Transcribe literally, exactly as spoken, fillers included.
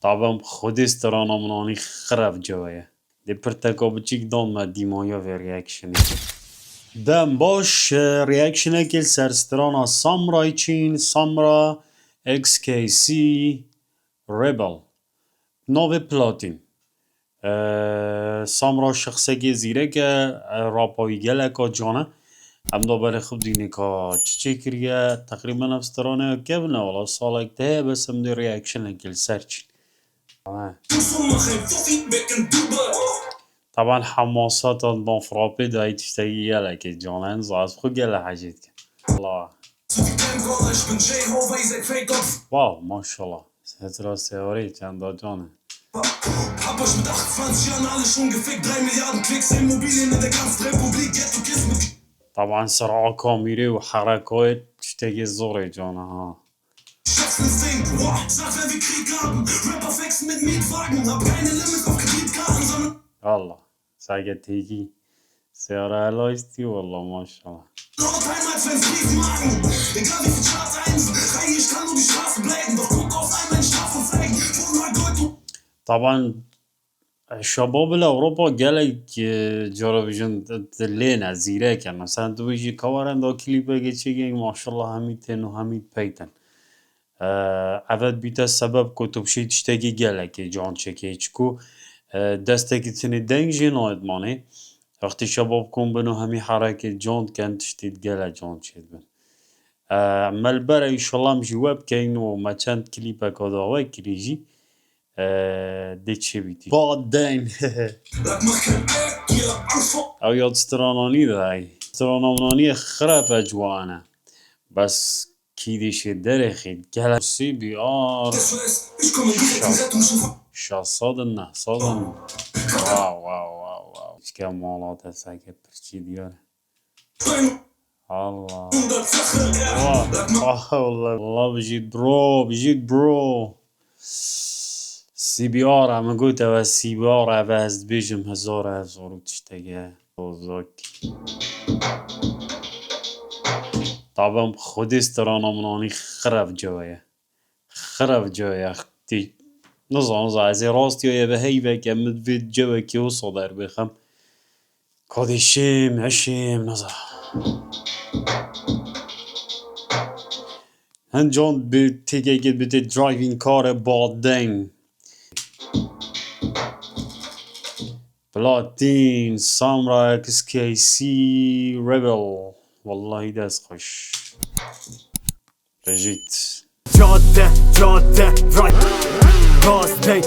Taban xwedê strana min anî xirab cewe ye. Dê pirteka biçîk dan me dîmaya vê reactionê. Dem baş, e, reactionekê li ser strana Samray Çîn, Samra X K C Rebel. Navê Platin. E, Samra şexsekê zîrek e, e, rapa wî geleka can e. Em da berê xwe dînê ka çi çêkiriye, teqrîben ev strane kevin e, wala salek te heye, bes em dê reactionekê li ser çîn. Taban hemasa tan ban frapê dayî tiştekî gelekê can e, ez xwe gele hecê dikim. Allah. Wow, maşallah. Setra sewarê çenda can e. Taban sera kamîrê û herekayê tiştekî zorê can e ha. Allah. Sage têkî. Seyara helal istî, wallah, maşallah. Taban, e, şebab li Ewropa gelek, e, cara bijin, di-, di-, lê ne, zîrek e. Mesela, tu bijî kawarenda klîpekê çêkên, maşallah, hemî tên û hemî peyten. E, evet bîte sebeb ku tu bişî tiştekî gelekê can çêkê, çiku, e, destekî tinê deng jê nayê dimanê. Wextî şebab kom bin û hemî herekê can dikin, tiştî gelek can çêdibin. E, me li ber e, înşallah em jî we bikeyn û me çend klîpeka dawe kirî jî, e, dê çêbîtî. Badên. Ew ya strananî de ey. Stranananî xiref e ciwane. Bes Kî dişê derê xît gele C B R. Şa sadin ne, sadin. Wow, wow, wow, wow. Çike mala te seke pirçî diyar. Allah. Wow. Ah, Allah. Allah bijît bro, bijît bro. C B R, em got eve C B R, eve ez dibêjim hezar, hezar û tişteke. Bozok. Tabem xwedê strana min anî xirab cewe ye. Xirab cewe ye. Tê, nizanim, nizanim, ez ê rastiya ye bi heyveke min vê cewekê wisa derbêxim. Kadê şêm, eşêm, nizanim. Hin can bi têkekê bi tê driving car e badeng. Platin, Samra, X K C, Rebel. Wallahî dest xweş. Bijît. Cadde, cadde, right. Gaz, deng.